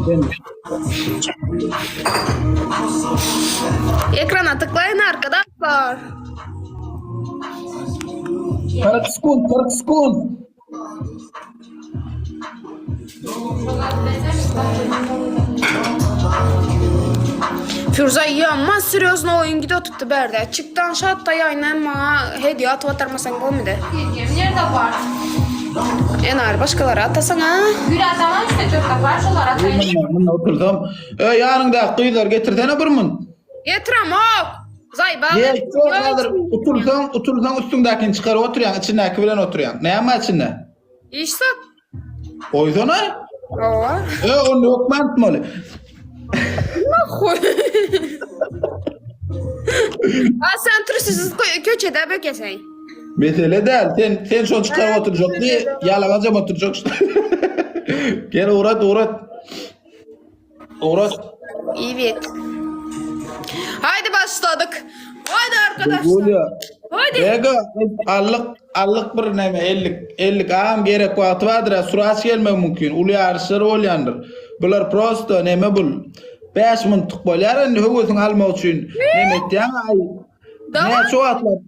Sen Ekrana tıklayın arkadaşlar. 40 sekund, 40 sekund. Firuza ýaman serýozny oýun gidip otypdy bärde. Çykdan şatda ýaýyndan maňa hediýe atyp atarmasaň bolmydy. Hediyem nerede bar? Enar başgalara atasaň a. Gül atamam işte çok da var şolar atayım. Munda otursam, e ýanyňdaky gyzlary getirsene bir mun. Getiremok. Zaýba. Ýe, çok hazır otursaň, otursaň üstüňdäkini çykaryp oturýaň, içindäki bilen oturýaň. Näme içinde? Iş sat. Goýsana. Owa. E, onda hökman tutmaly. Nahuy. A sen trusysyz köçede bökesen. Mesele däl. Sen sen şony çykaryp oturjak diýe, ýalaňajam oturjak. Gel ugrat, ugrat. Ugrat. Evet. Haydi başladık. Haydi arkadaşlar. Gulya. Haydi. Bega, allyk, allyk bir näme, ellik, ellik agam gerek wagty bardyr, suraç gelmegi mümkin, uly ýaryşlar bolýandyr. Bular prosto neme bul. 5 minutlyk bolýar indi höwesiňi almak üçin. Neme etýäň aý. Näçe wagtlap?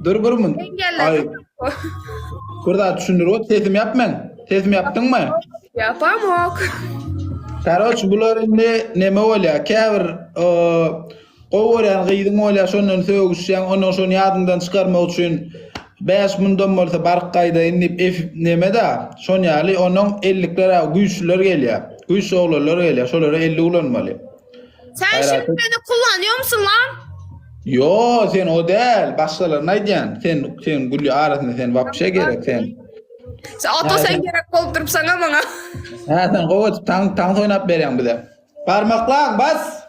Dur bir minut. Aý. Bir zat düşündirip ot, sesim ýapmaň. Sesim ýapdyňmy? Ýapamok. Karoç bular indi neme bolýar? Käbir gowy görýän gyzyň bolýar, şondan sögüşýäň, ondan şony ýadyňdan çykarmak üçin 5 mundam bolsa baryp gaýdaýyn diýip efip neme-da, şon ýaly onuň ellikler güýçlüler gelýär. Güýçli oglanlar gelýär, şolara elli ulanmaly. Sen şimdi meni kullanıyor musun lan? Yo, sen o däl, başgalaryny aýdýan. Sen sen gülli arasynda sen wapşe gerek sen. Sen ato sen gerek bolup durup sana maňa. Hä, sen gowy edip taň taňs oýnap berýäň bize. Barmaklaň bas.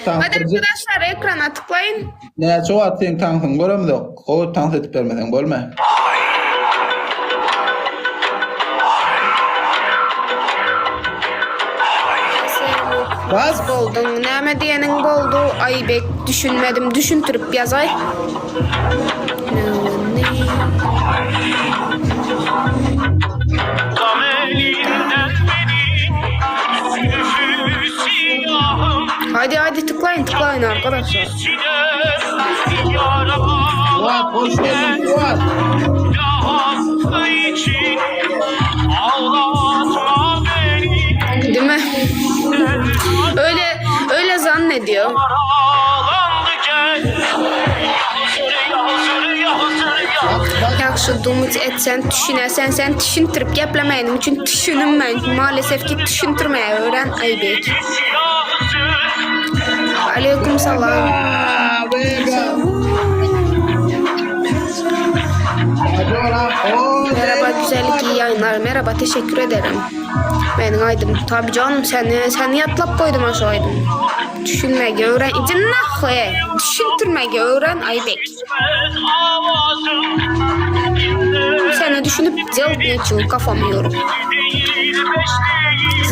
Hadi arkadaşlar ekrana tıklayın. Näçe wagt seň taňsyňy göremzok. Gowy tans edip bermeseň bolma. Bas bolduň. Näme diýeniň boldy? Aýbek düşünmedim. Düşündirip ýazaý. Haydi haydi tıklayın tıklayın arkadaşlar. Fuat hoş geldin Fuat. Değil mi? Öyle öyle zannediyor. Yaxşı dumut etsen, düşünesen, sen düşüntürüp geplemeyenim üçün düşünüm ben. Maalesef ki düşüntürmeye öğren Aybek. Aleyküm salam. Merhaba güzellik iyi yayınlar. Merhaba teşekkür ederim. Benim aydım. Tabii canım seni seni yatlap koydum aşağı aydın. Düşünmege öğren. Cinnahı. Düşüntürmege öğren Aybek. Seni düşünüp cevap ne kafamı yorup.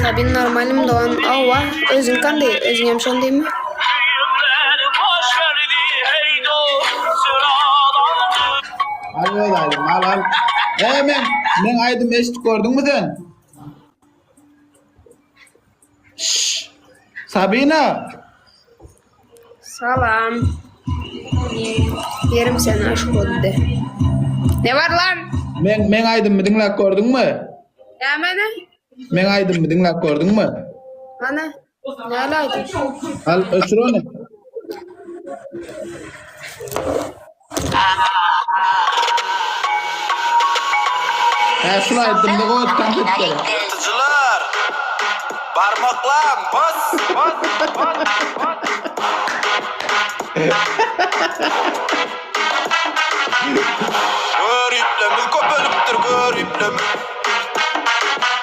Sabin normalim doğan. Ava özün kan değil. Özün hemşon değil mi? Al öz aýdym al al. E men men aýdym eşitip gördüňmi sen? Şşş. Sabina. Salam. Yerim seni aşk oldu. Ne var lan? Men men aýdymy diňläp gördüňmi? Nämeni? Men aýdymy diňläp gördüňmi? Ana. Näle aýdym? Al öçür ony. Hä şul aýdymda gowy tans edip berýär. Ýyrtyjylar! Barmaklaň bas! Bas! Bas! Bas! Göriplerimiz köpelipdir, göriplerimiz.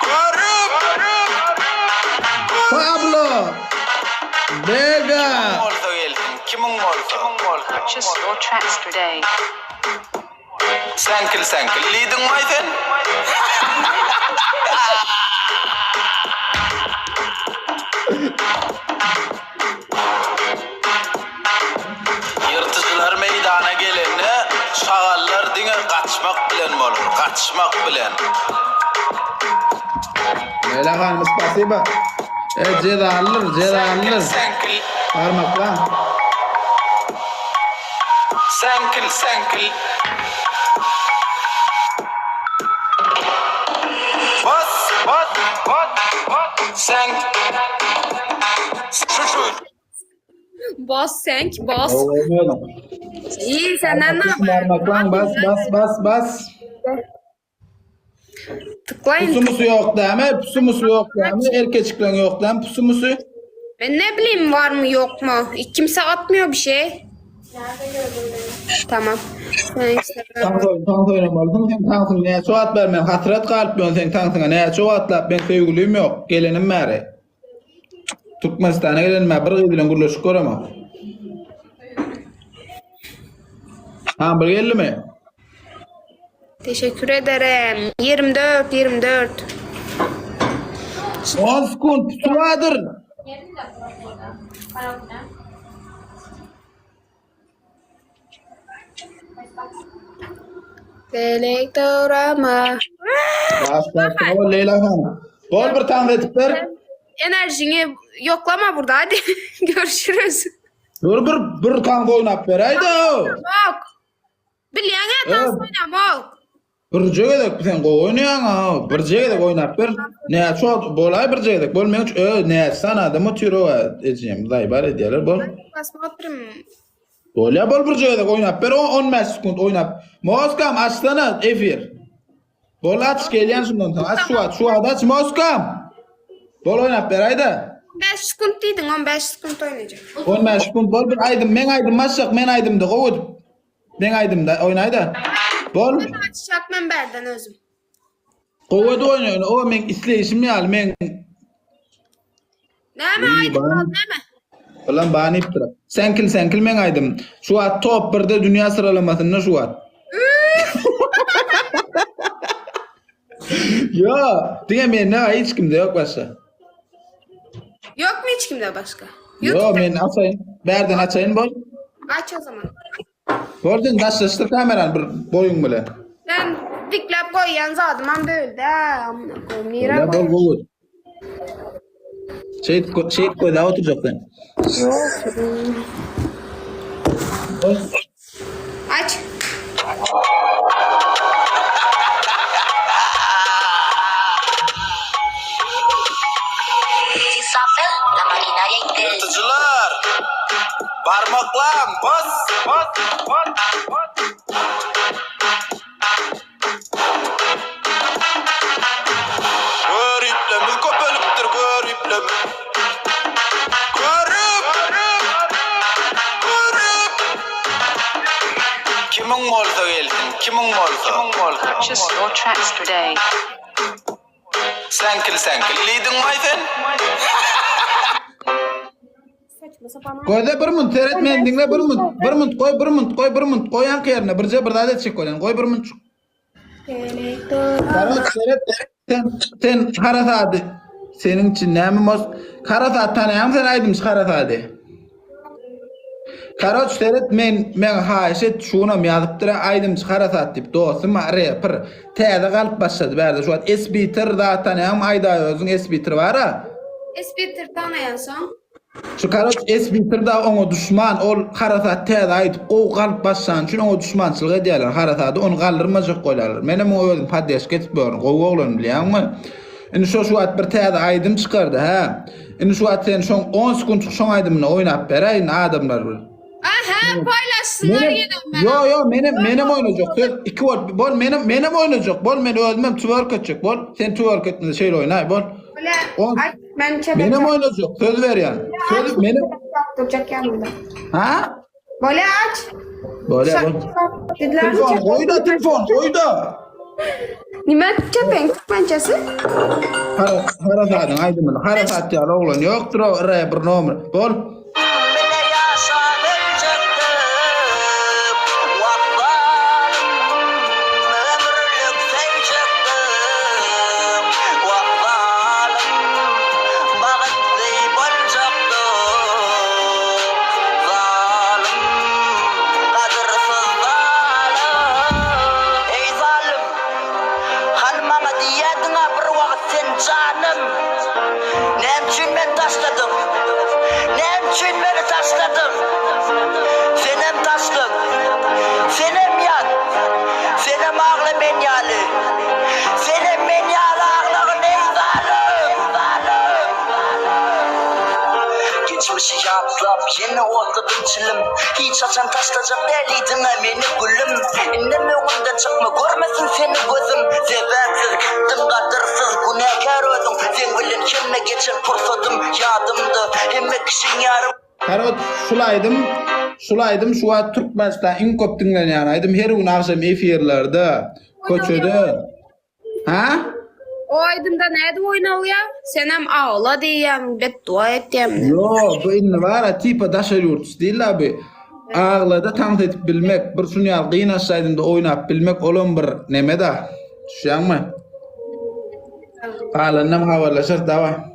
Görip! Pablo! Vega! Kim bolsa gelsin, kimiň bolsa. Kimiň bolsa. Purchase your tracks today. Seňkil seňkil diýdiňmaý sen? Ýyrtyjylar meýdana gelende, şagallar diňe gaçmak bilen bolar, gaçmak bilen. Leyla hanım spasiba. E cezalydyr, cezalydyr. Senkil, Barmaklan. senkil, senkil. Bas, bas, bas, bas. Sen. Şu şu. Bas senk bas. Oynayalım. İyi senden ne haber? Barmaklan bas bas bas bas. Tıklayın. Pusu musu yok deme, pusu musu yok deme, erkeçiklen yok deme, pusu musu. Ben ne bileyim var mı yok mu? Kimse atmıyor bir şey. Nerede gördün beni? Tamam. Sen Instagram. Tank oyun, tank oynamalısın, sen tankın neye çok at vermem, hasret kalıp ben sen tankına neye çok atlap, ben sevgilim yok, gelenim beri. Türkmenistan'a gelenim beri, bir kız bilen gürleşik göremem. Ha, bir geldi mi? Teşekkür ederim. 24 24. 10 sekund, pusu vardır. Yerin de var burada. Karantina. Elektorama. Bas bas, bol Leyla hanım. Bol bir tank etip ber. Enerjini yoklama burada hadi. Görüşürüz. Dur bir, bir tank oynap ber, haydi. Bak. Bilýän ya dans Evet. oynama. Birje gezek sen gowy oýnaýaň ha. Birje gezek oýnap ber. Näçe wagt bolaý birje gezek. Bol men ö näçe san adam otyr o ejem zaýbar edýärler bol. Basma oturayım. Bolýa bol birje gezek oýnap ber. 15 sekund oýnap. Moskam açsana efir. Bol aç gelýän şundan soň. Aç şu wagt, şu wagt aç Moskam. Bol oýnap ber aýda. 5 sekund diýdiň, 15 sekund oýnajak. 15 sekund bol bir aýdym, men aýdym açjak, men aýdymda gowy. Men aýdymda oýnaýda. Bol. Açacak men berden özüm. Gowy oýnaýyn. O men isleýşim ýaly men Näme İyi, aýdym bana- ol, näme? Ulan banypdyr. Senkil senkil men aýdym. Şu wagt top 1-de dünýä syralamasynda şu wagt. Yo, diňe men ne hiç kimde yok başga. Yok mu hiç kimde başka? Yo YouTube'da men açayyn. Bärden açayyn bol. aç o zaman. Bol sen daşlaşdyr kameran bir boýuň bilen. Ben diklap goýýan zadym hem böldi. ha, Amına koyayım. Nire Ya bol koy? bol. Şey şey koy da oturacak sen. Bol. Aç. Isabel, la maquinaria inteligente. Yırtıcılar. Barmaklan bas, bas, bas, bas. Görüplemiz köpelipdir, görüplemiz. Görüp, görüp. Kimin bolsa gelsin, kimin bolsa. Kimin bolsa. Purchase your tracks today. Senkil senkil. Lidin may sen? Saçma sapan. Goýda bir munt seret men diňle bir munt. Bir munt goý, bir munt goý, bir munt goý ýanky ýerine. Birje bir zat etjek bolýan. Goý bir munt. Karat seret sen sen harasady. Seniň üçin näme mos harasat tanaýaň sen aýdymçy harasady. Karoç seret men men haýyş et şunam ýazypdyr aýdymçy harasat diýip dostum rapper täze galyp başlady bärde şu wagt S-Beater zat tanaýaň aýdaý özüň S-Beater bara. Espeter tanaýan soň. Şu karoç S-Beater da oňa düşman ol harasat täze aýdyp gowy galyp başlan üçin oňa düşmançylyk edýärler harasady ony galdyrmajak bolýarlar. Menem oňa özüm poddeşka etip börün gowy oglan bilýäňmi? Indi şo şu wagt bir täze aýdym çykardy hä. Indi şu wagt sen şoň 10 sekund şoň aýdymyny oýnap beräýin adamlar bir. Aha paylaşsınlar Menem, yine ben. yo yo menem menem oýnajak. Söz iki bol bol menem menem oýnajak. Bol men özüm hem twerk etjek bol. Sen twerk etmeli şeýle oýnaý bol. Öyle, On- ay ben çöpe Menem oýnajak söz berýän. Söz menem Duracak yanımda. ha? Böyle aç. Böyle bol. Dediler mi Telefon çöpe? koy da telefon koy da. Nime çöpeň Türkmençesi? Hara harasadyň aýdymyny. Harasat ýaly oglan ýokdur o rapper nomer. Bol. Bile yaşanacaktım. Vahvalım, ömürlük sevecektim. Vahvalım, bahtlı olacaktım. Zalim, kadırsız zalim. Ey zalim, Hal maňa diýýärdiň-ä bir wagt sen janym. Näme üçin meni taşladyň? Senem taşlan. Senem ýat. Senem agla men ýaly. Senem men ýaly aglagyn eý zalym! Geçmişi ýatlap ýene otladym çilim. Hiç haçan taşlajak dälidiňä meni gülüm. Indem öňümden çykma görmesin seni gözüm. Sebäpsiz gitdiň gadyrsyz günäkär özüň. Seň bilen hemme geçen pursadym ýadymda. Hemme kişiň ýary. Karot şul aýdym şul aýdym şu wagt Türkmenistan iň köp diňlenýän aýdym her gün agşam efirlerde köçede ha O aýdymda nädip oýnalýar? Senem agla diýýäň, beddua etýäň. Ýok, bu indi bara tipa daşary ýurt stili bu. Aglada tans edip bilmek, bir şuny ýaly gynaçly aýdymda oýnap bilmek olam bir neme-da. Düşýäňmi? Galanynam habarlaşarys, daway.